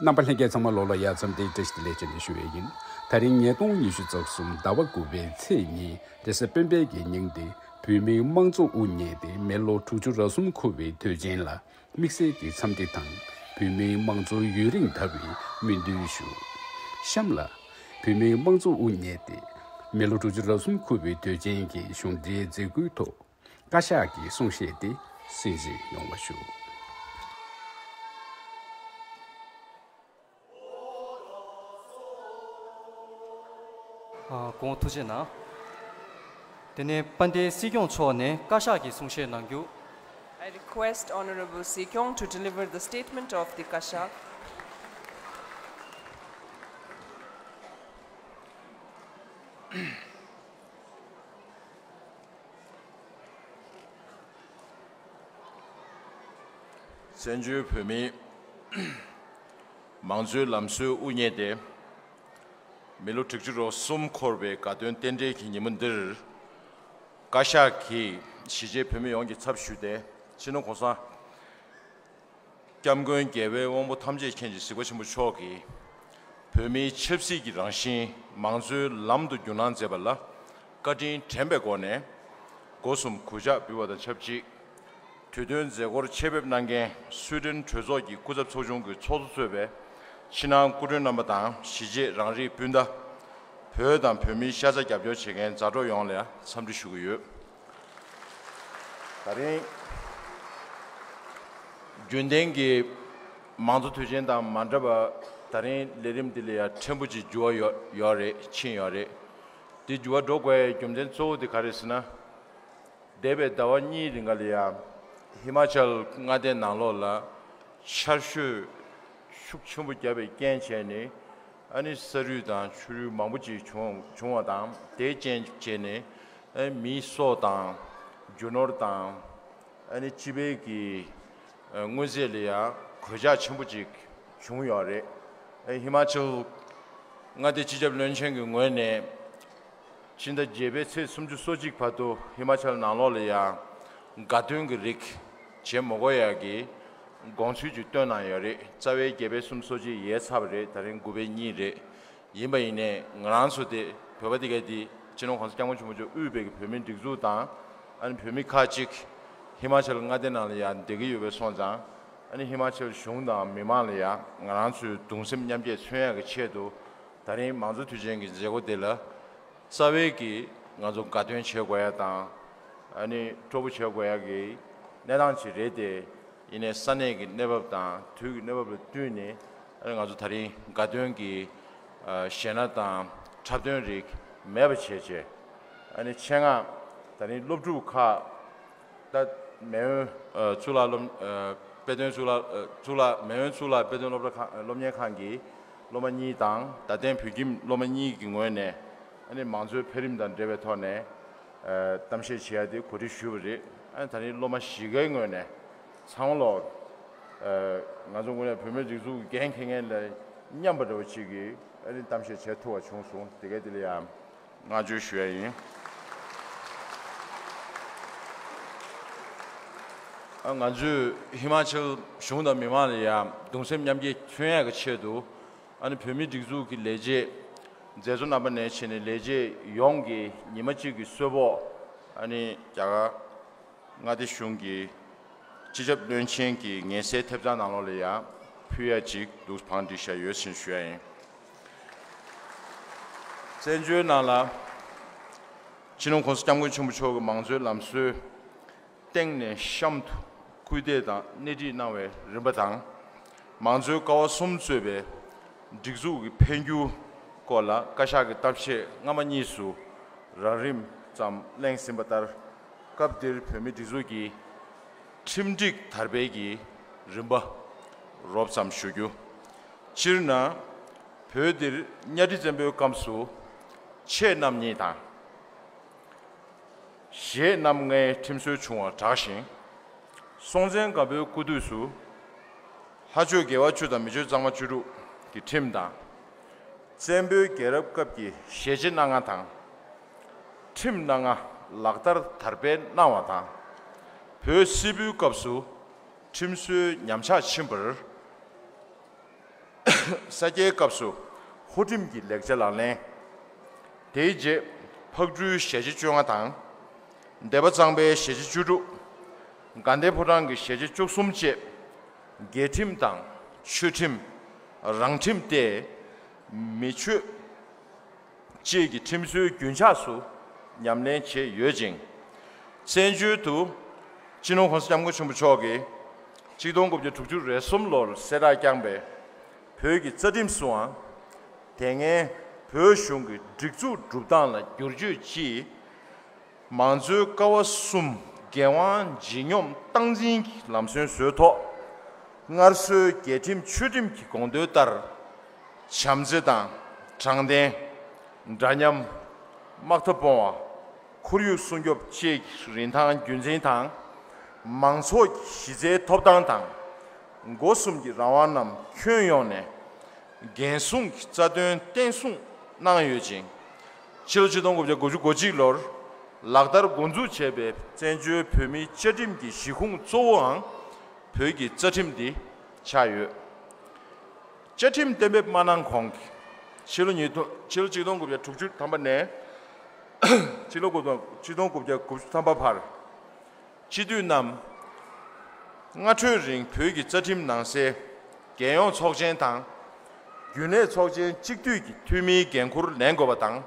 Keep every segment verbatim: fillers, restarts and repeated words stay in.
རྣམ་པ་ལྷན་རྒྱས་ཚང་མ་ལོ་ལ་ཡ་འཚམས་འདྲི་བཀྲ་ཤིས་བདེ་ལེགས་བྱས་ནས་ཞུ་བ་ཡིན། ད་རིང་ཉིས་སྟོང་ཉི་ཤུ་རྩ་གསུམ་ཟླ་བ་དགུ་པའི་ཚེས་གཉིས་རེས་གཟའ་སྤེན་པའི་གི་ཉིན་ཏེ་བོད་མིའི་དམངས་གཙོ་དབུ་བརྙེས་ཏེ་མི་ལོ་དྲུག་ཅུ་རེ་གསུམ་འཁོར་བའི་དུས་ཆེན་ལ་དམིགས་བསལ་གྱི་འཚམས་འདྲི་དང་བོད་མིའི་དམངས་གཙོ་ཡུན་རིང་དར་བའི་སྨོན་འདུན་ཞུ། གཤམ་ལ་བོད་མིའི་དམངས་གཙོ་དབུ་བརྙེས་ཏེ་མི་ལོ་དྲུག་ཅུ་རེ་གསུམ་འཁོར་བའི་དུས་ཆེན་གྱི་གཞུང་འབྲེལ་མཛད་སྒོའི་ཐོག་བཀའ་ཤག་གི་གསུང་བཤད་དེ་གསན་གཟིགས་ཡོང་བ་ཞུ། ཨ། སྐུ་ངོ་ཐུགས་རྗེ་གནང་། དེ་ནས་དཔལ་ལྡན་སྲིད་སྐྱོང་མཆོག་ནས་བཀའ་ཤག་གི་གསུང་བཤད་གནང་རྒྱུ། I request Honorable Sir Kyung to deliver the statement of the Kashak. བཙན་བྱོལ་བོད་མིའི་མང་གཙོའི་ལམ་སྲོལ་དབུ་བརྙེས་ཏེ། མི་ལོ་དྲུག་ཅུ་རེ་གསུམ་འཁོར་བའི་དགའ་སྟོན་རྟེན་འབྲེལ་གྱི་ཉིན་མོ་འདིར། བཀའ་ཤག་གིས་གཞིས་བྱེས་བོད་མི་ཡོངས་ཀྱི་ཚབ་ཞུས་ཏེ། སྤྱི་ནོར་༸གོང་ས་༸སྐྱབས་མགོན་རྒྱལ་བའི་དབང་པོ་ཐམས་ཅད་མཁྱེན་ཅིང་གཟིགས་པ་ཆེན་པོ་མཆོག་གིས། བོད་མིའི་ཆབ་སྲིད་ཀྱི་རང་བཞིན་མང་གཙོའི་ལམ་དུ་བསྒྱུར་གནང་མཛད་པ་ལ་བཀའ་དྲིན་དྲན་པའི་སྒོ་ནས། སྒོ་གསུམ་གུས་ཕྱག་འབུལ་བ་དང་ཆབས་ཅིག་གྲོས་མཐུན་མཛད་སྒོར་ཆེད་ཕེབས་གནང་མཁན་སུའི་ཌེན་གྲོས་ཚོགས་ཀྱི་སྐུ་ཚབ་ཚོགས་ཆུང་གི་ཚོགས་གཙོ་གཙོས་པའི་ཕྱི་ནང་སྐུ་མགྲོན་རྣམ་པ་དང་། གཞིས་བྱེས་རང་རིགས་སྤུན་ཟླ། བོད་དང་བོད་མིའི་ཤ་ཚ་རྒྱབ་སྐྱོར་བྱེད་མཁན་མཛའ་གྲོགས་ཡོངས་ལ་འཚམས་འདྲི་ཞུ་གི་ཡོད། ད་རིང་རྒྱུན་ལྡན་གྱི་མང་གཙོ་དུས་ཆེན་དང་མ་འདྲ་བར། ད་རིང་ལས་རིམ་འདི་ལ་ཡང་ཕྲན་བུ་ཅིག་འགྱུར་བ་ཡོད་ཡོད་རེད། ཕྱིན་ཡོད་རེད། འདི་འགྱུར་བ་འགྲོ་དགོས་ཡའི་རྒྱུ་མཚན་གཙོ་བོ་དེ་ག་རེད་ཟེར་ན། འདས་པའི་ཟླ་བ་གཉིས་རིང་ག་ལ་ཡ། ཧི་མ་ཅལ་མངའ་སྡེ་ནང་ལོགས་ལ་ཆར་ཞོད་ཤུགས་ཆེན་པོ་བརྒྱབ་པའི་རྐྱེན་བྱས་ནས། ཨ་ནི་ས་རུད་དང་ཆུ་རུད་མང་པོ་ཅིག་བྱུང་བྱུང་བ་དང་། དེའི་རྐྱེན་བྱས་ནས་ཨ་ནི་མིའི་སྲོག་དང་། རྒྱུ་ནོར་དང་། ཨ་ནི་སྤྱི་པའི་གི་ཨ་དངོས་རྫས་ལ་ཡང་གོད་ཆག་ཆེན་པོ་ཅིག་བྱུང་ཡོད་རེད། ཨ་ཧི་མ་ཅལ་མངའ་སྡེ་སྤྱི་ཁྱབ་བློན་ཆེན་གྱི་ངོས་ནས། ཕྱི་ཟླ་བརྒྱད་པའི་ཚེས་སུམ་ཅུ་སོ་གཅིག་བར་དུ་ཧི་མ་ཅལ་ནང་ལོགས་ལ་ཡང་དགའ་སྟོན་གྱི་རིགས་བྱེད་མ་དགོས་ཡག་གི་དགོངས་ཚུལ་ཅིག་བཏོན་གནང་ཡོད་རེད། རྩ་བའི་བརྒྱད་པའི་སུམ་ཅུ་སོ་གཅིག་ཡལ་ཚར་བ་རེད། ད་རིང་དགུ་པའི་གཉིས་རེད། ཡིན་པ་ཡིན་ནའི་ང་རང་ཚོ་དེ་བོད་པ་དེ་གས་དེ་སྤྱི་ནོར་༸གོང་ས་༸སྐྱབས་མགོན་ཆེན་པོ་མཆོག་དབུས་པའི་གི་བོད་མིའི་སྒྲིག་འཛུགས་དང་། ཨ་ནི་བོད་མི་ཁག་ཅིག་ཧི་མ་ཅལ་མངའ་སྡེ་ནང་ལ་ཡང་བསྡད་ཀྱི་ཡོད་པའི་སོང་ཙང་། ཨ་ནི་ཧི་མ་ཅལ་གཞུང་དང་མི་མང་ལ་ཡང་ང་རང་ཚོའི་གདུང་སེམས་མཉམ་སྐྱེད་མཚོན་ཡག་གི་ཆེད་དུ། ད་རིང་མང་གཙོ་དུས་ཆེན་གྱི་མཛད་སྒོ་དེ་ལ་རྩ་བའི་གི་ང་ཚོ་དགའ་སྟོན་བྱེད་དགོས་ཡ་དང་། ཨ་ནི་སྤྲོ་པོ་བྱེད་དགོས་ཡ་གི་གནས་སྟངས་ཅིག་རེད་དེ། ཡིན་ནའི་ས་གནས་ཀྱི་གནས་བབ་དང་དུས་ཀྱི་གནས་བབ་ལ་བསྟུན་ནས། ཨ་ནི་ང་ཚོ་ད་རིང་དགའ་སྟོན་གྱི་ཨ་གཞས་སྣ་དང་འཁྲབ་སྟོན་རིགས་མེད་པ་བྱས་བྱས། ཨ་ནི་ཆེད་མངགས་ད་རིང་སློབ་ཕྲུག་ཁག་ད་མེས་དབོན་ཨ་གཙུག་ལག་སློབ་ཨ་དཔེ་སྟོན་གཙུག་ལག་ཨ་གཙུག་ལག་མེས་དབོན་གཙུག་ལག་དཔེ་སྟོན་སློབ་གྲྭ་ཁང་སློབ་གཉེར་ཁང་གི་སློབ་མ་གཉིས་དང་། རྡ་སྟེང་བོད་ཁྱིམ་སློབ་མ་གཉིས་ཀྱི་ངོས་ནས། ཨ་ནི་མང་གཙོའི་འཕེལ་རིམ་དང་འབྲེལ་བའི་ཐོག་ནས་ཨ་གཏམ་བཤད་བྱེད་ཡ་དེ་གོ་སྒྲིག་ཞུས་པ་རེད། ཨ་ནི་ད་རིང་སློབ་མ་བཞི་ཀའི་ངོས་ནས་ཚང་མ་ལོག་ཨ་ང་ཚོ་ངོས་ནས་བོད་མིའི་སྒྲིག་འཛུགས་འགན་འཁྱེར་མཁན་ལ་མཉམ་པ་འདྲ་བོ་ཅིག་གིས་ཨ་ནི་གཏམ་བཤད་བྱེད་ཐུབ་པ་བྱུང་སོང་། དེ་ག་དེ་ལ་ཡང་། བསྔགས་བརྗོད་ཞུ་ཡ་ཡིན། ཨ་ང་ཚོས་ཧི་མ་ཅལ་གཞུང་དང་མི་མང་ལ་ཡང་གདུང་སེམས་མཉམ་སྐྱེད་མཚོན་ཡག་གི་ཆེད་དུ། ཨ་ནི་བོད་མིའི་སྒྲིག་འཛུགས་ཀྱི་ལས་བྱེད་མཛད་གཙོ་རྣམ་པ་ནས་བྱས་ནས་ལས་བྱེད་ཡོངས་ཀྱིས་ཉི་མ་གཅིག་གི་གསོལ་ཕོགས། ཨ་ནི་རྒྱ་གར་མངའ་སྡེ་གཞུང་གི་སྤྱི་ཁྱབ་བློན་ཆེན་གྱི་ངལ་སེལ་ཐེབས་རྩ་ནང་ལོགས་ལ་ཡང་ཕུལ་ཡ་ཅིག་འདུག་བང་བསྒྲིགས་བཞག་ཡོད་ཟེར་ཞུ་ཡ་ཡིན། བཙན་བྱོལ་ནང་ལ་སྤྱི་ནོར་༸གོང་ས་༸སྐྱབས་མགོན་ཆེན་པོ་མཆོག་གི་མང་གཙོའི་ལམ་སྲོལ་སྟེང་ནས་གཤམ་དུ་སྐུལ་འདེད་དང་སྣེ་ཁྲིད་གནང་བའི་རིམ་པ་དང་། མང་གཙོའི་ཀ་བ་གསུམ་གཙོས་པའི་སྒྲིག་འཛུགས་ཀྱི་འཕེལ་འགྱུར་སྐོར་ལ་བཀའ་ཤག་གི་གཏམ་བཤད་སྔ་མ་གཉིས་སུ་རགས་རིམ་ཙམ་གླེང་ཟིན་པ་ལྟར། སྐབས་འདིར་བོད་མིའི་སྒྲིག་འཛུགས་ཀྱི་ཁྲིམས་སྒྲིག་དར་སྤེལ་གྱི་རིམ་པ་རོབ་ཙམ་ཞུ་རྒྱུ། སྤྱིར་ན་བོད་འདིར་གཉའ་ཁྲི་བཙན་པོའི་སྐབས་སུ་ཆེས་རྣམ་གཉིས་དང་། གཞེས་རྣམ་ལྔའི་ཁྲིམས་སྲོལ་བྱུང་བར་གྲགས་ཤིང་། སྲོང་བཙན་སྒམ་པོའི་སྐུ་དུས་སུ་ལྷ་ཆོས་དགེ་བ་བཅུ་དང་མི་ཆོས་གཙང་མ་བཅུ་དྲུག་གི་ཁྲིམས་དང་། བཙན་པོའི་རྒྱལ་རབས་སྐབས་ཀྱི་ཞལ་བྱེད་སྣ་ལྔ་དང་། ཁྲིམས་སྣ་ལྔ་ལག་བསྟར་དར་སྤེལ་གནང་བ་དང་། བོད་སིལ་བུའི་སྐབས་སུ་ཁྲིམས་སྲོལ་ཉམས་ཆག་ཕྱིན་པར། ས་སྐྱའི་སྐབས་སུ་ཧོར་ཁྲིམས་ཀྱི་ལེགས་ཆ་ལག་ལེན། དེའི་རྗེས་ཕག་གྲུའི་ཞལ་ལྕེ་བཅོ་ལྔ་དང་། སྡེ་པ་གཙང་པའི་ཞལ་ལྕེ་བཅུ་དྲུག་དགའ་ལྡན་ཕོ་བྲང་གི་ཞལ་ལྕེ་བཅུ་གསུམ་བཅས་རྒྱལ་ཁྲིམས་དང་ཆོས་ཁྲིམས། རང་ཁྲིམས་ཏེ། མི་ཆོས་བཅས་ཀྱི་ཁྲིམས་སྲོལ་རྒྱུན་ཆགས་སུ་ཉམས་ལེན་བྱས་ཡོད་ཅིང་། བཙན་བྱོལ་དུ་སྤྱི་ནོར་༸གོང་ས་༸སྐྱབས་མགོན་ཆེན་པོ་མཆོག་གིས་གཅིག་སྟོང་དགུ་བརྒྱ་དྲུག་ཅུ་རེ་གསུམ་ལོར་གསལ་བསྒྲགས་བསྐྱངས་པའི་བོད་ཀྱི་རྩ་ཁྲིམས་སུའང་། དེ་སྔའི་བོད་གཞུང་གི་སྒྲིག་འཛུགས་སྒྲུབ་སྟངས་ལ་བསྒྱུར་བཅོས་ཀྱིས། མང་གཙོའི་ཀ་བ་གསུམ་འགན་དབང་ལྗིད་སྙོམས་སྟངས་འཛིན་གྱི་ལམ་སྲོལ་བཟོས་ཐོག་སྔར་སྲོལ་རྒྱལ་ཁྲིམས་ཆོས་ཁྲིམས་ཀྱི་དགོངས་དོན་ལྟར། བྱམས་བརྩེ་དང་། དྲང་བདེན། འདྲ་མཉམ། དམག་འཐབ་སྤོང་བ། ཁོར་ཡུག་སྲུང་སྐྱོབ་བཅས་ཀྱི་རིན་ཐང་རྒྱུན་འཛིན་དང་། མང་ཚོགས་ཀྱི་གཞི་རྩའི་ཐོབ་ཐང་དང་། སྒོ་གསུམ་གྱི་རང་དབང་རྣམས་ཁྱོན་ཡོངས་ནས་འགན་སྲུང་གི་རྩ་དོན་བརྟན་སྲུང་གནང་ཡོད་ཅིང་། ཕྱི་ལོ་ཆིག་སྟོང་དགུ་བརྒྱ་དགུ་བཅུ་གོ་གཅིག་ལོར་ལག་བསྟར་འགོ་འཛུགས་བྱས་པའི་བཙན་བྱོལ་བོད་མིའི་བཅའ་ཁྲིམས་ཀྱི་གཞི་ཁུངས་གཙོ་བོའང་བོད་ཀྱི་རྩ་ཁྲིམས་འདི་ཆགས་ཡོད། བཅའ་ཁྲིམས་གཏན་འབེབས་མ་གནང་གོང་གི་ཕྱི་ལོ་ཉིས་སྟོང་ཕྱི་ལོ་ཆིག་སྟོང་དགུ་བརྒྱ་དྲུག་ཅུ་ཐམ་པ་ནས་ཕྱི་ལོ་དགུ་སྟོང་ཆིག་སྟོང་དགུ་བརྒྱ་དགུ་བཅུ་ཐམ་པ་བར། སྤྱི་འཐུས་རྣམས་སྔ་འཕྲོས་རིང་བོད་ཀྱི་རྩ་ཁྲིམས་ནང་གསལ་རྒྱལ་ཡོངས་ཚོགས་ཆེན་དང་། རྒྱུན་ལས་ཚོགས་ཆེན་གཅིག་སྡུད་ཀྱི་འཐུས་མིའི་འགན་འཁུར་ལེན་དགོས་པ་དང་།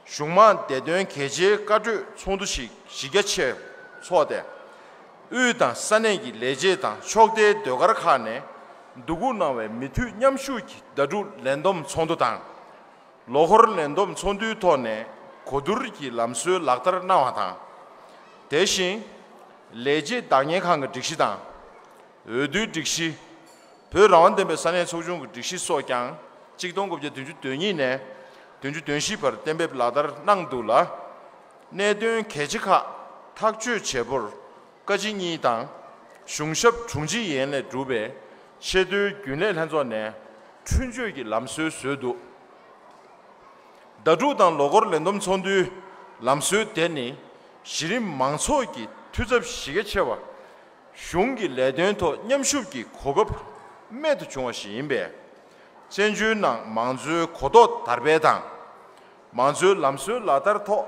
གཞུང་མང་བདེ་དོན་གལ་ཆེའི་བཀའ་གྲོས་ཚོགས་འདུ་ཞིག་གཞི་རྒྱ་ཆེར་འཚོགས་ཏེ། དབུས་དང་ས་གནས་ཀྱི་ལས་བྱེད་དང་ཕྱོགས་མཐའི་ཟློས་གར་ཁག་ནས་འདུ་འགོད་གནང་བའི་མི་འཐུས་མཉམ་ཞུགས་ཀྱི་ཟླ་དྲུག་ལས་བསྡོམས་ཚོགས་འདུ་དང་། ལོ་འཁོར་ལས་བསྡོམས་ཚོགས་འདུའི་ཐོག་ནས་གོ་བསྡུར་གྱི་ལམ་སྲོལ་ལག་བསྟར་གནང་བ་དང་། དེ་བཞིན་ལས་བྱེད་བདག་གཉེར་ཁང་གི་སྒྲིག་གཞི་དང་། འོས་བསྡུའི་སྒྲིག་གཞི། བོད་རང་དབང་ལྡན་པའི་ས་གནས་ཚོགས་ཆུང་གི་སྒྲིག་གཞི་སོགས་ཀྱང་གཅིག་སྟོང་དགུ་བརྒྱ་བདུན་ཅུ་དོན་གཉིས་ནས་བདུན་ཅུ་དོན་བཞི་བར་གཏན་འབེབས་ལག་བསྟར་གནང་འདུག་ལ། གནད་དོན་གལ་ཆེ་ཁག་ཐག་གཅོད་བྱེད་པར་བཀའ་སྤྱི་གཉིས་དང་གཞུང་ཞབས་དྲུང་ཆེ་ཡན་ལས་གྲུབ་པའི་ཆེས་མཐོའི་རྒྱུན་ལས་ལྷན་ཚོགས་ནས་འཁྲུན་ཆོད་ཀྱི་ལམ་སྲོལ་བཟོས་འདུག་ཟླ་དྲུག་དང་ལོ་འཁོར་ལས་བསྡོམས་ཚོགས་འདུའི་ལམ་སྲོལ་དེ་ནི་གཞི་རིམ་མང་ཚོགས་ཀྱི་འཐུས་ཚབ་གཞི་རྒྱ་ཆེ་བ། གཞུང་གི་ལས་དོན་ཐོག་མཉམ་ཞུགས་ཀྱི་གོ་སྐབས་རྨད་དུ་བྱུང་བ་ཞིག་ཡིན་པས། བཙན་བྱོལ་ནང་མང་གཙོའི་གོ་རྟོགས་དར་སྤེལ་དང་། མང་གཙོའི་ལམ་སྲོལ་ལག་བསྟར་ཐོག་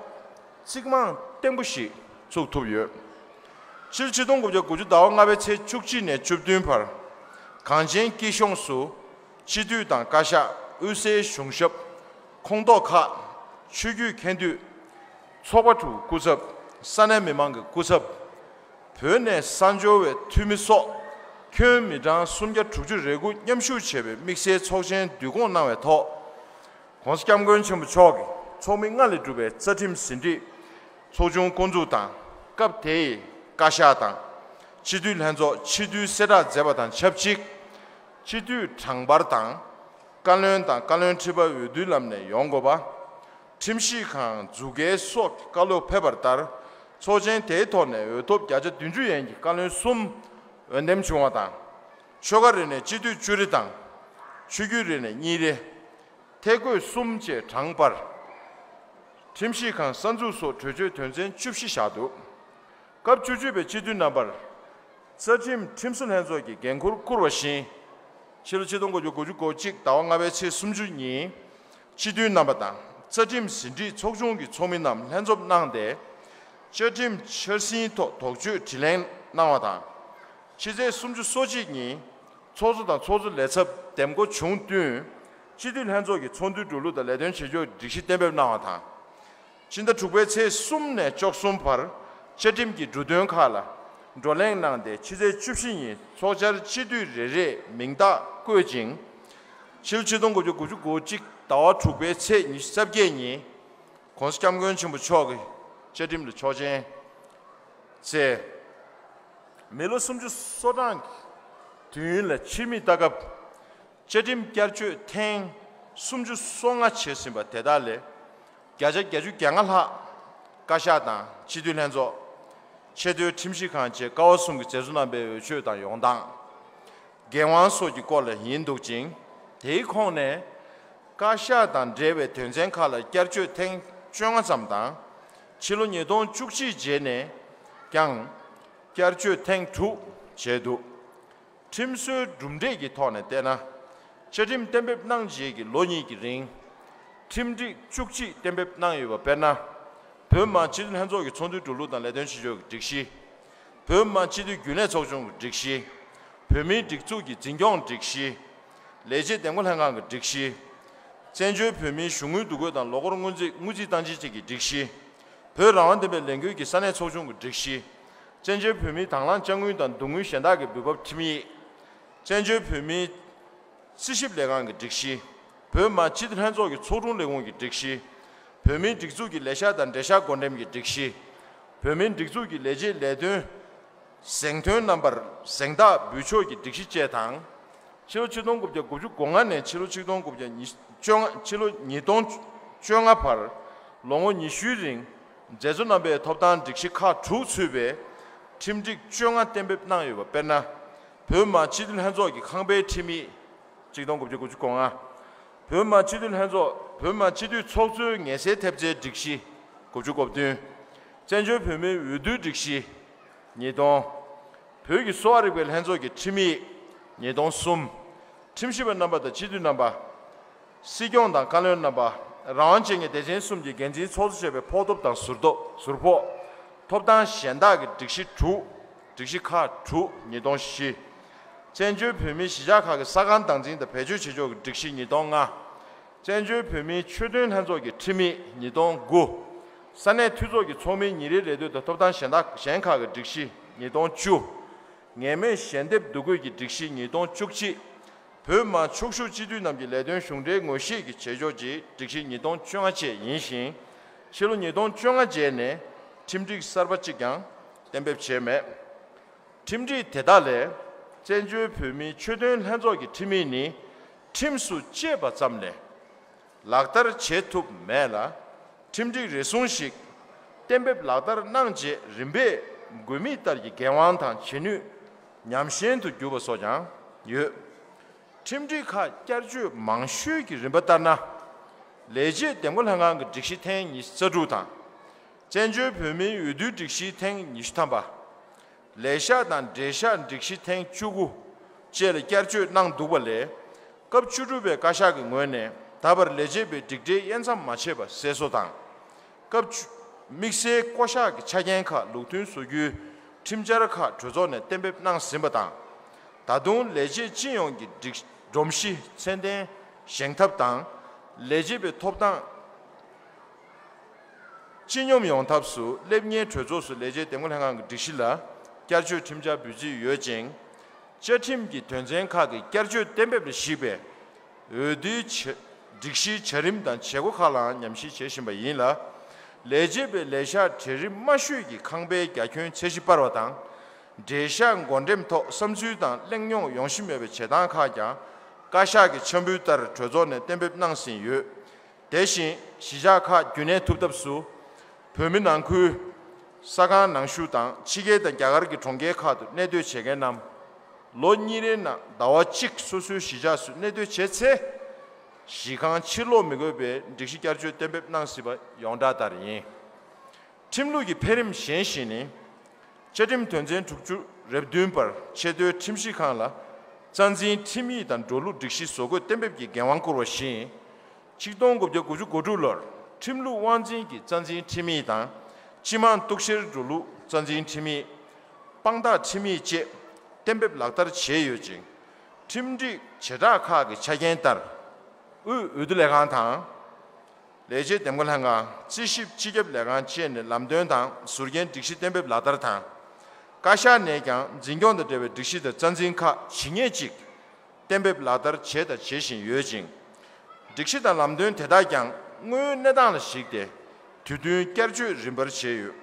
གཙིགས་མང་བརྟན་པོ་ཞིག་ཚུགས་ཐུབ་ཡོད། ཕྱི་ལོ་ཆིག་སྟོང་དགུ་བརྒྱ་དགུ་བཅུ་ཟླ་བ་ལྔ་པའི་ཚེས་བཅུ་གཅིག་ནས་བཅུ་བདུན་བར་གངས་ཅན་སྐྱིད་གཤོངས་སུ་སྤྱི་འཐུས་དང་བཀའ་ཤག་དབུས་སའི་གཞུང་ཞབས། ཁོངས་གཏོགས་ཁག་ཆོས་བརྒྱུད་མཁན་འདུས། ཚོགས་པ་དྲུག་སྐུ་ཚབ། ས་གནས་མི་མང་གི་སྐུ་ཚབ། བོད་ནས་གསར་འབྱོར་བའི་འཐུས་མི་སོགས་ཁྱོན་མི་གྲངས་སུམ་བརྒྱ་དྲུག་ཅུ་རེ་དགུ་མཉམ་ཞུགས་བྱས་པའི་དམིགས་བསལ་ཚོགས་ཆེན་བསྡུ་སྐོང་གནང་བའི་ཐོག ༸གོང་ས་༸སྐྱབས་མགོན་ཆེན་པོ་མཆོག་གིས་ཚོགས་མི་ལྔ་ལས་གྲུབ་པའི་རྩ་ཁྲིམས་ཟིན་བྲིས་ཚོགས་ཆུང་བསྐོ་འཛུགས་དང་སྐབས་དེའི་བཀའ་ཤག་དང་། སྤྱི་འཐུས་ལྷན་ཚོགས་སྤྱི་འཐུས་གསལ་བསྒྲགས་མཛད་པ་དང་ཆབས་ཅིག་སྤྱི་འཐུས་དྲང་པར་དང་། བཀའ་བློན་དང་བཀའ་བློན་ཁྲི་པ་འོས་བསྡུའི་ལམ་ནས་ཡོང་དགོས་པ། ཁྲིམས་ཞིབ་ཁང་འཛུགས་སྐྲུན་སོགས་ཀྱི་བཀའ་སློབ་ཕེབས་པ་ལྟར། ཚོགས་ཆེན་དེའི་ཐོག་ནས་འོས་ཐོབ་བརྒྱ་ཆ་བདུན་ཅུ་ཡན་གྱི་བཀའ་བློན་གསུམ་འོས་འདེམས་བྱུང་བ་དང་། ཆོལ་ཁ་རེ་ནས་སྤྱི་འཐུས་བཅུ་རེ་དང་། ཆོས་བརྒྱུད་རེ་ནས་གཉིས་རེ། ཐད་བསྐོས་གསུམ་བཅས་དྲང་པར། ཁྲིམས་ཞིབ་ཁང་གསར་འཛུགས་སོགས་གྲོས་ཆོད་དོན་ཚན་བཅུ་བཞི་བཞག་འདུག་སྐབས་བཅུ་གཅིག་པའི་སྤྱི་འཐུས་རྣམ་པར་རྩ་ཁྲིམས་ཁྲིམས་བཟོ་ལྷན་ཚོགས་ཀྱི་འགན་འཁུར་བསྐུར་བ་བཞིན། ཕྱི་ལོ་ཆིག་སྟོང་དགུ་བརྒྱ་དགུ་བཅུ་གོ་གཅིག་ཟླ་བ་ལྔ་པའི་ཚེས་སུམ་ཅུ་ཉིན། སྤྱི་འཐུས་རྣམ་པ་དང་རྩ་ཁྲིམས་ཟིན་བྲིས་ཚོགས་ཆུང་གི་ཚོགས་མི་རྣམས་ལྷན་འཛོམས་གནང་སྟེ། བཅའ་ཁྲིམས་འཆར་ཟིན་ཐོག་དོགས་གཅོད་དྲིས་ལན་གནང་བ་དང་། ཕྱི་ཚེས་སུམ་ཅུ་སོ་གཅིག་ཉིན། ཚོགས་གཙོ་དང་ཚོགས་གཙོ་ལས་ཚབ་འདེམས་བསྐོ་བྱུང་བསྟུན། སྤྱི་འཐུས་ལྷན་ཚོགས་ཀྱི་ཚོགས་འདུའི་འགྲོ་ལུགས་དང་ལས་དོན་བྱེད་ཕྱོགས་སྒྲིག་གཞི་གཏན་འབེབས་གནང་བ་དང་། ཕྱི་ཟླ་དྲུག་པའི་ཚེས་གསུམ་ནས་བཅུ་གསུམ་བར་བཅའ་ཁྲིམས་ཀྱི་འབྲུ་དོན་ཁག་ལ་བགྲོ་གླེང་གནང་སྟེ། ཕྱི་ཚེས་བཅུ་བཞི་ཉིན་ཚོགས་བཅར་སྤྱི་འཐུས་རེ་རེས་མིང་རྟགས་བཀོད་ཅིང་། ཕྱི་ལོ་ཆིག་སྟོང་དགུ་བརྒྱ་དགུ་བཅུ་གོ་གཅིག་ཟླ་བ་དྲུག་པའི་ཚེས་ཉི་ཤུ་རྩ་བརྒྱད་ཉིན། ༸གོང་ས་༸སྐྱབས་མགོན་ཆེན་པོ་མཆོག་གིས་བཅའ་ཁྲིམས་ལ་ཆོག་མཆན་བསྩལ། མི་ལོ་སུམ་ཅུ་སོ་གྲངས་ཀྱི་དུས་ཡུན་ལ་ཕྱིར་མིག་ལྟ་སྐབས། བཅའ་ཁྲིམས་བསྐྱར་བཅོས་ཐེངས་སུམ་ཅུ་སོ་ལྔ་བྱས་ཟིན་པ་དེ་དག་ལས། བརྒྱ་ཆ་བརྒྱད་ཅུ་གྱ་ལྔ་ལྷག་བཀའ་ཤག་དང་སྤྱི་འཐུས་ལྷན་ཚོགས། ཆེས་མཐོའི་ཁྲིམས་ཞིབ་ཁང་བཅས་ཀ་བ་གསུམ་གྱིས་མཛད་གཙོ་རྣམ་པའི་འོས་ཆོས་དང་ཡོང་སྟངས། འགན་དབང་སོགས་ཀྱི་སྐོར་ལ་ཡིན་འདུག་ཅིང་། དེའི་ཁོངས་ནས། བཀའ་ཤག་དང་འབྲེལ་བའི་དོན་ཚན་ཁག་ལ་བསྐྱར་བཅོས་ཐེངས་བཅོ་ལྔ་ཙམ་དང་། ཕྱི་ལོ་ཉིས་སྟོང་བཅུ་གཅིག་རྗེས་ནས་ཀྱང་བསྐྱར་བཅོས་ཐེངས་དྲུག་བྱས་འདུག་ཁྲིམས་སྲོལ་གྲུབ་འབྲས་ཀྱི་ཐོག་ནས་བལྟས་ན། བཅའ་ཁྲིམས་གཏན་འབེབས་གནང་རྗེས་ཀྱི་ལོ་གཉིས་ཀྱི་རིང་། ཁྲིམས་སྒྲིག་བཅུ་གཅིག་གཏན་འབེབས་གནང་ཡོད་པ་དཔེར་ན། བོད་མི་མང་སྤྱི་འཐུས་ལྷན་ཚོགས་ཀྱི་ཚོགས་འདུའི་འགྲོ་ལུགས་དང་ལས་དོན་བྱེད་ཕྱོགས་ཀྱི་སྒྲིག་གཞི། བོད་མི་མང་སྤྱི་འཐུས་རྒྱུན་ལས་ཚོགས་ཆུང་གི་སྒྲིག་གཞི། བོད་མིའི་སྒྲིག་འཛུགས་ཀྱི་འཛིན་སྐྱོང་སྒྲིག་གཞི། ལས་བྱེད་འདེམས་བསྐོ་ལྷན་ཁང་གི་སྒྲིག་གཞི། བཙན་བྱོལ་བོད་མིའི་གཞུང་དངུལ་བསྡུ་སྐོར་དང་ལོ་འཁོར་སྔོན་རྩིས་དངུལ་རྩིས་བཏང་འཛིན་བཅས་ཀྱི་སྒྲིག་གཞི། བོད་རང་དབང་བདེན་པའི་ལས་འགུལ་གྱི་ས་གནས་ཚོགས་ཆུང་གི་སྒྲིག་གཞི། བཙན་བྱོལ་བོད་མིའི་དང་བླངས་དཔྱ་དངུལ་དང་བསྡུ་དངུལ་གཞན་དག་གི་འབུལ་འབབ་ཁྲིམས་ཡིག། བཙན་བྱོལ་བོད་མིའི་རྩིས་ཞིབ་ལས་ཁང་གི་སྒྲིག་གཞི། བོད་མི་མང་སྤྱི་འཐུས་ལྷན་ཚོགས་ཀྱི་ཚོགས་དྲུང་ལས་ཁུངས་ཀྱི་སྒྲིག་གཞི། བོད་མིའི་སྒྲིག་འཛུགས་ཀྱི་ལས་ཤག་དང་འབྲེལ་ཤག་བགོ་འགྲེམས་ཀྱི་སྒྲིག་གཞི། བོད་མིའི་སྒྲིག་འཛུགས་ཀྱི་ལས་བྱེད་ལས་དོན་གཟེངས་ཐོན་རྣམ་པར་གཟེངས་རྟགས་འབུལ་ཕྱོགས་ཀྱི་སྒྲིག་གཞི་བཅས་དང་། ཕྱི་ལོ་ཆིག་སྟོང་དགུ་བརྒྱ་དགུ་བཅུ་གོ་ལྔ་ནས་ཕྱི་ལོ་ཆིག་སྟོང་དགུ་བརྒྱ་ཉི་བཅོ་ལྔ། ཕྱི་ལོ་ཉིས་སྟོང་བཅོ་ལྔ་བར་ལོ་ངོ་ཉི་ཤུའི་རིང་མཛད་གཙོ་རྣམ་པའི་ཐོབ་ཐང་སྒྲིག་གཞི་ཁག་དྲུག་ཚུད་པའི་ཁྲིམས་སྒྲིག་བཅོ་ལྔ་གཏན་འབེབས་གནང་ཡོད་པ་དཔེར་ན། བོད་མི་མང་སྤྱི་འཐུས་ལྷན་ཚོགས་ཀྱི་ཁང་པའི་ཁྲིམས་ཡིག། ཆིག་སྟོང་དགུ་བརྒྱ་དགུ་བཅུ་གོ་ལྔ། བོད་མི་མང་སྤྱི་འཐུས་ལྷན་ཚོགས། བོད་མི་མང་སྤྱི་འཐུས་ཚོགས་གཙོའི་ངལ་སེལ་ཐེབས་རྩའི་སྒྲིག་གཞི། དགུ་བཅུ་གོ་བདུན། བཙན་བྱོལ་བོད་མིའི་འོས་བསྡུའི་སྒྲིག་གཞི། ཉིས་སྟོང་། བོད་ཀྱི་གསོ་བ་རིག་པའི་ལྷན་ཚོགས་ཀྱི་ཁྲིམས་ཡིག། ཉིས་སྟོང་གསུམ། ཁྲིམས་ཞིབ་པ་རྣམ་པ་དང་སྤྱི་འཐུས་རྣམ་པ། སྲིད་སྐྱོང་དང་བཀའ་བློན་རྣམ་པ། རང་དབང་ཅན་གྱི་སྡེ་ཚན་གསུམ་གྱི་འགན་འཛིན་ཚོགས་གཙོ་བྱས་པའི་ཕོགས་ཐོབ་དང་ཟུར་ཐོབ་ཟུར་ཕོགས། ཐོབ་ཐང་གཞན་དག་གི་སྒྲིག་གཞི་དྲུག། སྒྲིག་གཞི་ཁག་དྲུག། ཉིས་སྟོང་བཞི། བཙན་བྱོལ་བོད་མིའི་གཞིས་ཆགས་ཁག་གི་ས་ཁང་བདག་འཛིན་དང་བེད་སྤྱོད་བྱེད་ཕྱོགས་ཀྱི་སྒྲིག་གཞི། ཉིས་སྟོང་ལྔ། བཙན་བྱོལ་བོད་མིའི་ཆོས་དོན་ལྷན་ཚོགས་ཀྱི་ཁྲིམས་ཡིག། ཉིས་སྟོང་དགུ། ས་གནས་འཐུས་ཚོགས་ཀྱི་ཚོགས་མིའི་ཉིན་རེའི་ལས་དོན་དང་ཐོབ་ཐང་གཞན་དག་གཞན་ཁག་གི་སྒྲིག་གཞི། ཉིས་སྟོང་བཅུ། ངེས་མེད་ཞལ་འདེབས་བསྡུ་དགོས་ཀྱི་སྒྲིག་གཞི། ཉིས་སྟོང་བཅུ་གཅིག། བོད་མི་མང་ཕྱུག་བཞུགས་སྤྱི་འཐུས་རྣམས་ཀྱི་ལས་དོན་གཞུང་འབྲེལ་ངོ་ཤེས་ཀྱི་བྱེད་ཕྱོགས་ཀྱི་སྒྲིག་གཞི། ཉིས་སྟོང་བཅོ་ལྔ་བཅས་ཡིན་ཞིང་། ཕྱི་ལོ་ཉིས་སྟོང་བཅོ་ལྔ་རྗེས་ནས་ཁྲིམས་སྒྲིག་གསར་པ་གཅིག་ཀྱང་གཏན་འབེབས་བྱས་མེད། ཁྲིམས་སྒྲིག་དེ་དག་ལས། བཙན་བྱོལ་བོད་མིའི་ཆོས་དོན་ལྷན་ཚོགས་ཀྱི་ཁྲིམས་ཡིག་ནི། ཁྲིམས་སུ་བཅད་པ་ཙམ་ལས། ལག་བསྟར་བྱེད་ཐུབ་མེད་ལ། ཁྲིམས་སྒྲིག་རེ་ཟུང་ཞིག་གཏན་འབེབས་ལག་བསྟར་གནང་རྗེས་རིམ་པས་དགོས་དམིགས་ལྟར་གྱི་འགན་དབང་དང་བྱེད་ནུས་ཉམས་ཞན་དུ་གྱུར་པ་སོགས་ཀྱང་ཡོད། ཁྲིམས་སྒྲིག་ཁག་བསྐྱར་བཅོས་མང་ཤོས་ཀྱི་རིམ་པ་ལྟར་ན། ལས་བྱེད་འདེམས་བསྐོ་ལྷན་ཁང་གི་སྒྲིག་གཞི་ཐེངས་ཉི་ཤུ་རྩ་དྲུག་དང་། བཙན་བྱོལ་བོད་མིའི་འོས་བསྡུའི་སྒྲིག་གཞི་ཐེངས་ཉི་ཤུ་ཐམ་པ། ལས་ཤག་དང་འབྲེལ་ཤག་སྒྲིག་གཞི་ཐེངས་བཅུ་དགུ་བཅས་ལ་བསྐྱར་བཅོས་གནང་འདུག་པ་ལས། སྐབས་བཅུ་དྲུག་པའི་བཀའ་ཤག་གི་ངོས་ནས་ད་བར་ལས་བྱེད་པའི་སྒྲིག་གྲལ་དབྱེ་མཚམས་མ་ཕྱེ་བ་གསལ་བཟོ་དང་། སྐབས་བཅུ། དམིགས་བསལ་བསྐོ་གཞག་གི་ཆ་རྐྱེན་ཁག་ལུགས་མཐུན་བཟོ་རྒྱུའི་ཁྲིམས་འཆར་ཁག་གྲོས་ཚོགས་ནས་གཏན་འབེབས་གནང་ཟིན་པ་དང་། ད་དུང་ལས་བྱེད་སྤྱི་ཡོངས་ཀྱི་སྒྲིག་སྒྲོམ་གཞི་ཚད་ལྡན་བཞེངས་ཐབས་དང་། ལས་བྱེད་པའི་ཐོབ་ཐང་སྤྱི་སྙོམས་ཡོང་ཐབས་སུ་སླེབས་ཉེའི་གྲོས་ཚོགས་སུ་ལས་བྱེད་འདེམས་བསྐོ་ལྷན་ཁང་གི་སྒྲིག་གཞི་ལ་བསྐྱར་བཅོས་ཁྲིམས་འཆར་འབུལ་རྩིས་ཡོད་ཅིང་། བཅའ་ཁྲིམས་ཀྱི་དོན་ཚན་ཁག་གི་བསྐྱར་བཅོས་གཏན་འབེབས་ལ་གཞིགས་པའི་འོས་བསྡུའི་བྱ་སྒྲིག་གཞིའི་བྱ་རིམ་དང་བྱེད་སྒོ་ཁག་ལའང་ཉམས་ཞིབ་བྱེད་བཞིན་པ་ཡིན་ལ། ལས་བྱེད་པའི་ལས་ཤག་གྲལ་རིམ་དམའ་ཤོས་ཀྱི་ཁང་པའི་རྒྱ་ཁྱོན་ཚད་གཞི་སྤར་བ་དང་། འབྲེལ་ཤག་བགོ་འགྲེམས་ཐོག་བསམ་ཚུལ་དང་གླེང་རྙོག་ཡོང་བཞིན་མེད་པའི་བྱེད་སྟངས་ཁག་ཀྱང་བཀའ་ཤག་གི་འཆར་འབུལ་ལྟར་གྲོས་ཚོགས་ནས་གཏན་འབེབས་གནང་ཟིན་ཡོད། དེ་བཞིན་གཞིས་ཆགས་ཁག་རྒྱུན་གནས་ཐུབ་ཐབས་སུ། བོད་མི་ནང་ཁུལ། ས་ཁང་ནང་བཞུགས་དང་ཕྱི་རྒྱལ་དང་རྒྱ་གར་གྱི་གྲོང་ཁྱེར་ཁག་ཏུ་གནས་སྡོད་བྱེད་མཁན་རྣམས། ལོ་གཉིས་རེའི་ནང་ཟླ་བ་གཅིག་སོ་སོའི་གཞིས་ཆགས་སུ་གནས་སྡོད་བྱས་ཚེ། གཞིས་ཁང་ཕྱིར་ལོག་མི་དགོས་པའི་སྒྲིག་གཞི་བསྐྱར་བཅོས་གཏན་འབེབས་གནང་སྲིད་པ་ཡོངས་གྲགས་ལྟར་ཡིན། ཁྲིམས་ལུགས་ཀྱི་འཕེལ་རིམ་གཞན་ཞིག་ནི། བཅའ་ཁྲིམས་དོན་ཚན་དྲུག་ཅུ་རེ་བདུན་པར་ཆེས་མཐོའི་ཁྲིམས་ཞིབ་ཁང་ལ་རྩ་འཛིན་ཁྲིམས་ཡིག་དང་འགྲོ་ལུགས་སྒྲིག་གཞི་བཟོ་འགོད་གཏན་འབེབས་ཀྱི་འགན་དབང་བསྐུར་བ་བཞིན། ཆིག་སྟོང་དགུ་བརྒྱ་དགུ་བཅུ་གོ་དྲུག་ལོར་ཁྲིམས་ལུགས་དབང་འཛིན་གྱི་རྩ་འཛིན་ཁྲིམས་ཡིག་དང་། སྤྱི་དམངས་གཏུག་བཤེར་འགྲོ་ལུགས་རྩ་འཛིན་ཁྲིམས་ཡིག། དཔང་རྟགས་ཁྲིམས་ཡིག་བཅས་གཏན་འབེབས་ལག་བསྟར་བྱས་ཡོད་ཅིང་། ཁྲིམས་སྒྲིག་བྱེ་བྲག་ཁག་གི་ཆ་རྐྱེན་ལྟར། དབུས་འོས་བསྡུ་ལས་ཁང་དང་། ལས་བྱེད་འདེམས་བསྐོ་ལྷན་ཁང་། རྩིས་ཞིབ་སྤྱི་ཁྱབ་ལས་ཁང་བཅས་ནས་ལམ་སྟོན་དང་ཟུར་འགན་སྒྲིག་གཞི་གཏན་འབེབས་ལག་བསྟར་དང་། བཀའ་ཤག་ནས་ཀྱང་འཛིན་སྐྱོང་དང་འབྲེལ་བའི་སྒྲིག་གཞི་དང་རྩ་འཛིན་ཁག་ཇི་སྙེད་ཅིག་གཏན་འབེབས་ལག་བསྟར་བྱས་དང་བྱེད་བཞིན་ཡོད་ཅིང་། སྒྲིག་གཞི་དང་ལམ་སྟོན་དེ་དག་ཀྱང་དངོས་ཡོད་གནས་སྟངས་ལ་གཞིགས་ཏེ་དུས་བསྟུན་བསྐྱར་བཅོས་རིམ་པར་བྱས་ཡོད།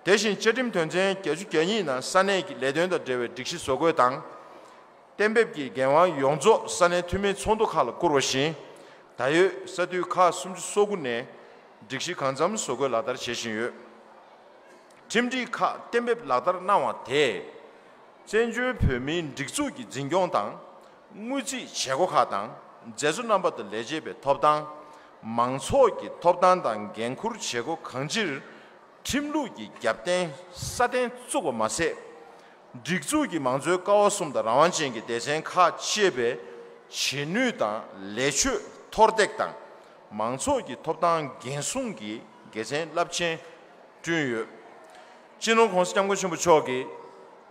དེ་བཞིན་བཅའ་ཁྲིམས་དོན་ཚན་བརྒྱད་ཅུ་གྱ་གཉིས་ནང་ས་གནས་ཀྱི་ལས་དོན་དང་འབྲེལ་བའི་སྒྲིག་གཞི་བཟོ་འགོད་དང་། གཏན་འབེབས་ཀྱི་འགན་དབང་ཡོངས་རྫོགས་ས་གནས་འཐུས་མིའི་ཚོགས་འདུ་ཁག་ལ་བསྐུར་བ་བཞིན། ད་ཡོད་ས་འཐུས་ཁག་སུམ་ཅུ་སོ་དགུ་ནས་སྒྲིག་གཞི་གང་འཚམ་བཟོ་འགོད་ལག་བསྟར་བྱེད་བཞིན་ཡོད། ཁྲིམས་སྒྲིག་ཁག་གཏན་འབེབས་ལག་བསྟར་གནང་བ་དེས། བཙན་བྱོལ་བོད་མིའི་སྒྲིག་འཛུགས་ཀྱི་འཛིན་སྐྱོང་དང་། དངུལ་རྩིས་བྱེད་སྒོ་ཁག་དང་། མཛད་གཙོ་རྣམ་པ་དང་ལས་བྱེད་པའི་ཐོབ་ཐང་། མང་ཚོགས་ཀྱི་ཐོབ་ཐང་དང་འགན་འཁུར་བྱེད་སྒོ་གང་ཅིར། ཁྲིམས་ལུགས་ཀྱི་རྒྱབ་རྟེན་སྲ་བརྟན་བཙུགས་པ་མ་ཟད། སྒྲིག་འཛུགས་ཀྱི་མང་གཙོའི་ཀ་བ་གསུམ་དང་རང་དབང་ཅན་གྱི་སྡེ་ཚན་ཁག་ཅེས་པའི་ བྱེད་ནུས་དང་ལས་ཆོད་མཐོར་འདེགས་དང་། མང་ཚོགས་ཀྱི་ཐོབ་ཐང་འགན་སྲུང་གི་དགེ་མཚན་རླབས་ཆེན་བསྐྲུན་ཡོད། སྤྱི་ནོར་༸གོང་ས་༸སྐྱབས་མགོན་ཆེན་པོ་མཆོག་གིས་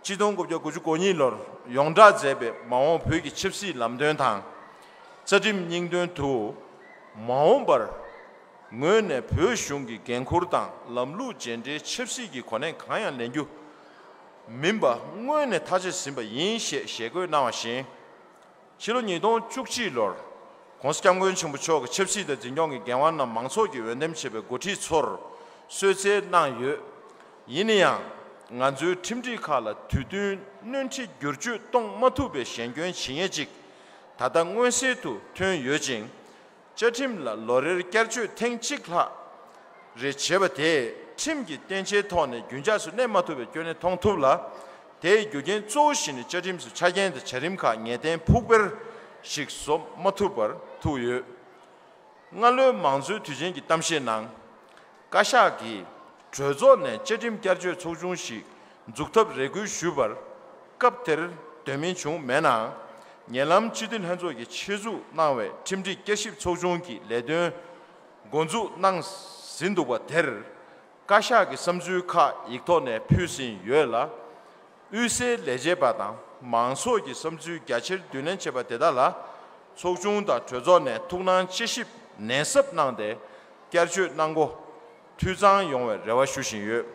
ཆིག་སྟོང་དགུ་བརྒྱ་དགུ་བཅུ་གོ་གཉིས་ལོར་ཡོངས་བསྒྲགས་མཛད་པའི་མ་འོངས་བོད་ཀྱི་ཆབ་སྲིད་ལམ་སྟོན་དང་། རྩ་ཁྲིམས་སྙིང་དོན་དུ། མ་འོངས་པར་ངོས་ནས་བོད་གཞུང་གི་འགན་འཁུར་དང་ལམ་ལུགས་རྗེས་འབྲེལ་ཆབ་སྲིད་ཀྱི་གོ་གནས་གང་ཡང་ལེན་རྒྱུ་མིན་པ་སྔོན་ནས་ཐག་བཅད་ཟིན་པ་ཡིན་ཞེས་ཞལ་བཀོད་གནང་བ་བཞིན། ཕྱི་ལོ་ཉིས་སྟོང་བཅུ་གཅིག་ལོར་༸གོང་ས་༸སྐྱབས་མགོན་ཆེན་པོ་མཆོག་གིས་ཆབ་སྲིད་དང་འཛིན་སྐྱོང་གི་འགན་དབང་རྣམས་མང་ཚོགས་ཀྱིས་འོས་འདེམས་བྱས་པའི་འགོ་ཁྲིད་ཚོར་གསོལ་སྩལ་གནང་ཡོད། ཡིན་ན་ཡང་། ང་ཚོའི་ཁྲིམས་སྒྲིག་ཁག་ལ་དུས་བསྟུན་སྣོན་འཕྲི་བསྒྱུར་བཅོས་གཏོང་མ་ཐུབ་པའི་ཞན་སྐྱོན་ཇི་སྙེད་ཅིག་ད་ལྟ་མངོན་གསལ་དུ་ཐོན་ཡོད་ཅིང་། བཅའ་ཁྲིམས་ལ་ལོ་རེར་བསྐྱར་བཅོས་ཐེངས་གཅིག་ལྷག་རེ་བྱེད་པ་དེས་ཁྲིམས་ཀྱི་བསྟན་བྱའི་ཐོག་ནས་རྒྱུན་འཇགས་སུ་གནས་མ་ཐུབ་པའི་སྐྱོན་ནད་མཐོང་ཐུབ་ལ། དེའི་རྒྱུ་རྐྱེན་གཙོ་བོ་ཞིག་ནི་བཅའ་ཁྲིམས་སུ་ཆ་རྐྱེན་དང་བྱ་རིམ་ཁག་ངེས་གཏན་ཕུགས་འཕེར་ཞིག་བཟོ་མ་ཐུབ་པར་ཐུག་ཡོད། སྔ་ལོའི་མང་གཙོའི་དུས་ཆེན་གྱི་གཏམ་བཤད་ནང་། བཀའ་ཤག་གིས་གྲོས་ཚོགས་ནས་བཅའ་ཁྲིམས་བསྐྱར་བཅོས་ཚོགས་ཆུང་ཞིག་འཛུགས་ཐབས་རེ་སྐུལ་ཞུས་པར། སྐབས་དེར་འདོན་མི་བྱུང་མེད་ནའང་། ཉེ་ལམ་སྤྱི་འཐུས་ལྷན་ཚོགས་ཀྱིས་ཆེད་འཛུགས་གནང་བའི་ཁྲིམས་སྒྲིག་བསྐྱར་ཞིབ་ཚོགས་ཆུང་གི་ལས་དོན་འགོ་འཛུགས་གནང་ཟིན་འདུག་པ་དེར། བཀའ་ཤག་གི་བསམ་ཚུལ་ཁག་ཡིག་ཐོག་ནས་ཕུལ་ཟིན་ཡོད་ལ། དབུས་སའི་ལས་བྱེད་པ་དང་མང་ཚོགས་ཀྱི་བསམ་ཚུལ་རྒྱ་ཆེར་བསྡུ་ལེན་བྱས་པ་དེ་དག་ལ། ཚོགས་ཆུང་དང་གྲོས་ཚོགས་ནས་ཐུགས་སྣང་དཔྱད་ཞིབ་ནན་གསབ་གནང་སྟེ། བསྐྱར་བཅོས་གནང་སྒོ་འཐུས་ཚང་ཡོང་བའི་རེ་བ་ཞུ་བཞིན་ཡོད།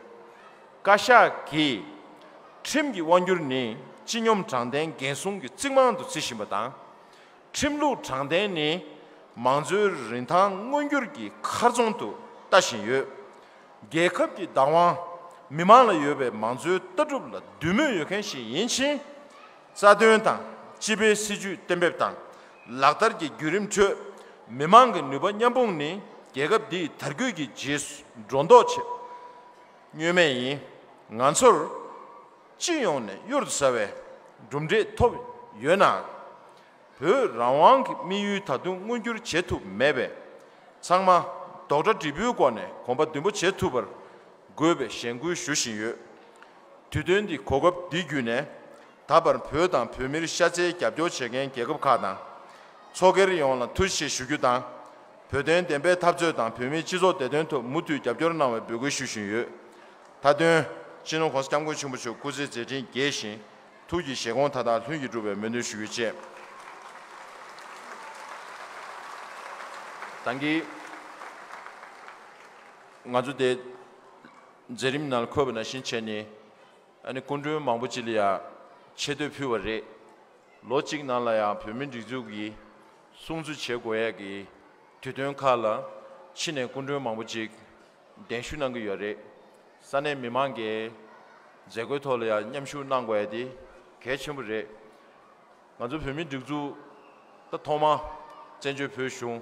བཀའ་ཤག་གིས་ཁྲིམས་ཀྱི་དབང་སྒྱུར་ནི་སྤྱི་སྙོམས་དྲང་བདེན་འགན་སྲུང་གི་རྩིག་རྨང་དུ་བརྩི་བཞིན་པ་དང་། ཁྲིམས་ལུགས་དྲང་བདེན་ནི་མང་གཙོའི་རིན་ཐང་མངོན་འགྱུར་གྱི་མཁར་རྫོང་དུ་ལྟ་བཞིན་ཡོད། རྒྱལ་ཁབ་ཀྱི་བདག་དབང་། མི་མང་ལ་ཡོད་པའི་མང་གཙོའི་ལྟ་གྲུབ་ལ་འདུས་མོས་ཡོད་མཁན་ཞིག་ཡིན་ཕྱིན། རྩ་དོན་དང་སྤྱི་པའི་སྲིད་ཇུས་གཏན་འབེབས་དང་ལག་བསྟར་གྱི་བརྒྱུད་རིམ་ཁྲོད། མི་མང་གི་ནུས་པ་མཉམ་སྤུངས་ནི་རྒྱལ་ཁབ་འདིའི་དར་རྒུད་ཀྱི་རྗེས་སུ་འགྲོ་མདོག་བྱེད། བསྙོན་མེད་ཡིན། ང་ཚོར་སྤྱི་ཡོངས་ནས་གཡུར་དུ་ཟ་བའི་གྲུབ་འབྲས་ཐོབ་ཡོད་ནའང་། བོད་རང་དབང་གི་དམིགས་ཡུལ་ད་དུང་མངོན་འགྱུར་བྱེད་ཐུབ་མེད་པས། ཚང་མ་རྡོག་སྒྲ་འབྲི་འབུལ་སྒོ་ནས་གོམ་པ་མདུན་སྤོ་བྱེད་ཐུབ་པར་དགོས་པའི་གཞེན་སྐུལ་ཞུ་བཞིན་ཡོད། དུས་སྟོན་འདི་གོ་སྐབས་འདི་བརྒྱུད་ནས། ད་བར་བོད་དང་བོད་མིར་ཤ་ཚའི་རྒྱབ་སྐྱོར་བྱེད་མཁན་རྒྱལ་ཁབ་ཁག་དང་། ཚོགས་སྒེར་ཡོངས་ལ་ཐུགས་རྗེ་ཆེ་ཞུ་རྒྱུ་དང་། བོད་དོན་བདེན་པའི་འཐབ་རྩོད་དང་བོད་མིའི་སྤྱི་ཚོགས་བདེ་དོན་ཐོག་མུ་མཐུད་རྒྱབ་སྐྱོར་གནང་བའི་འབོད་སྐུལ་ཞུ་བཞིན་ཡོད། མཐའ་དོན། སྤྱི་ནོར་༸གོང་ས་༸སྐྱབས་མགོན་ཆེན་པོ་མཆོག་སྐུ་ཚེ་མཛད་འཕྲིན་རྒྱས་ཤིང་། ཐུགས་ཀྱི་བཞེད་དགོངས་མཐའ་དག་ལྷུན་གྱིས་གྲུབ་པའི་སྨོན་འདུན་ཞུ་རྒྱུ་བཅས། ད་གིན་ང་ཚོ་དེ་མཛད་རིམ་ནང་འཁོད་པ་ནང་བཞིན་བྱས་ནས། ཨ་ནི་སྐུ་མགྲོན་མང་པོ་ཅིག་ལ་ཡང་ཆེ་བསྟོད་ཕུལ་བ་རེད། ལོ་གཅིག་ནང་ལ་ཡང་བོད་མིའི་སྒྲིག་འཛུགས་ཀྱི་སྲུང་བརྩི་བྱེད་དགོས་ཡས་ཀྱི་དུས་སྟོན་ཁག་ལ་ཕྱི་ནས་སྐུ་མགྲོན་མང་པོ་ཅིག་གདན་ཞུ་གནང་གི་ཡོད་རེད། ས་གནས་མི་མང་གིས་མཛད་སྒོའི་ཐོག་ལ་ཡང་མཉམ་ཞུགས་གནང་དགོས་ཡ་དེ་གལ་ཆེན་པོ་རེད། ང་ཚོ་བོད་མིའི་སྒྲིག་འཛུགས་ད་ཐོག་མ་བཙན་བྱོལ་བོད་གཞུང་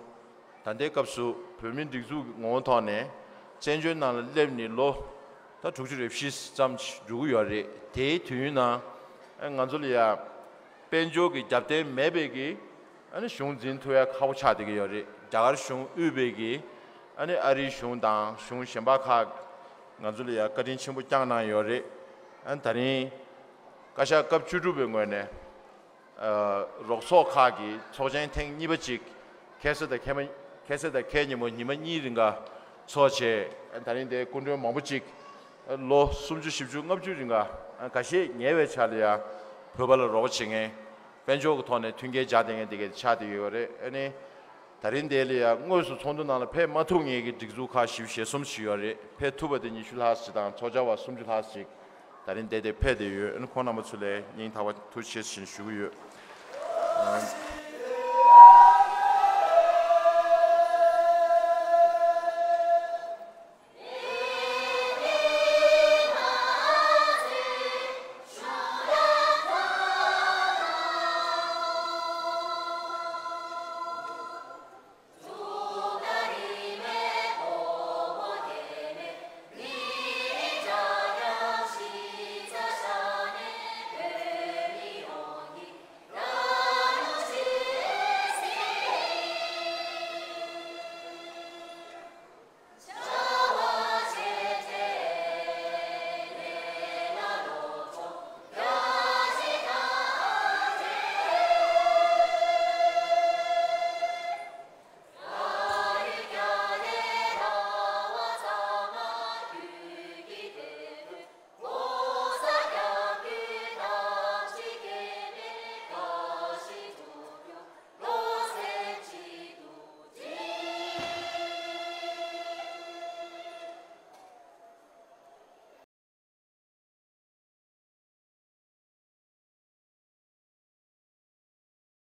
ད་ལྟའི་སྐབས་སུ་བོད་མིའི་སྒྲིག་འཛུགས་ཀྱི་ངོ་བོ་ཐོག་ནས་བཙན་བྱོལ་ནང་ལ་སླེབས་ནས་ལོ་ད་དྲུག་ཅུ་རེ་བཞི་ཙམ་ཞིག་འགྲོ་གི་ཡོད་རེད། དེའི་དུས་ཡུན་ནང་ང་ཚོ་ལ་ཡ་དཔལ་འབྱོར་གྱི་རྒྱབ་རྟེན་མེད་པའི་གི་ཨ་ནི་གཞུང་འཛིན་ཐུབ་ཡ་ཁག་པོ་ཆགས་བསྡད་ཀྱི་ཡོད་རེད། རྒྱ་གར་གཞུང་དབུས་པའི་གི་ཨ་ནི་ཨ་རིའི་གཞུང་དང་གཞུང་གཞན་པ་ཁག་ང་ཚོ་ལ་ཡ་བཀའ་དྲིན་ཆེན་པོ་བསྐྱངས་གནང་ཡོད་རེད། ཨ་ནི་ད་རིང་བཀའ་ཤག་སྐབས་བཅུ་དྲུག་པའི་ངོས་ནས་ཨ་རོགས་ཚོགས་ཁག་གི་ཚོགས་ཆེན་ཐེངས་གཉིས་པ་ཅིག་ཁ་སང་དང་ཁ་མ་ཁ་སང་དང་ཁ་ཉིན་མོ་ཉི་མ་གཉིས་རིང་ག་ཚོགས་བྱས། ཨ་ནི་ད་རིང་དེ་སྐུ་མགྲོན་མང་པོ་ཅིག་ཨ་ལོ་སུམ་ཅུ་བཞི་བཅུ་ལྔ་བཅུ་རིང་ག་ཨ་འགའ་ཤས་ཉེ་བའི་ཆར་ལ་ཡ་བོད་པ་ལ་རོགས་པ་བྱེད་མཁན། དཔལ་འབྱོར་གྱི་ཐོག་ནས་མཐུན་རྐྱེན་སྦྱར་བསྡད་མཁན་དེ་གས་ཆགས་བསྡད་ཡོད་རེད། ཨ་ནི་ད་རིང་དེ་ལ་ཡང་དངོས་སུ་ཚོགས་འདུ་ནང་ལ་ཕེབས་མ་ཐུབ་མཁན་གྱི་སྒྲིག་འཛུགས་ཁག་བཞི་བཅུ་ཞེ་གསུམ་ཞིག་ཡོད་རེད། ཕེབས་ཐུབ་པ་དེ་ཉི་ཤུ་ལྷག་ཞིག་དང་ཚོགས་བཅར་བ་སུམ་ཅུ་ལྷག་ཞིག་ད་རིང་དེ་དེ་ཕེབས་བསྡད་ཡོད། ཨ་ནི་ཁོང་རྣམ་པ་ཚོ་ལ་སྙིང་ཐག་པ་ཐུགས་རྗེ་ཆེ་ཞུ་གི་ཡོད།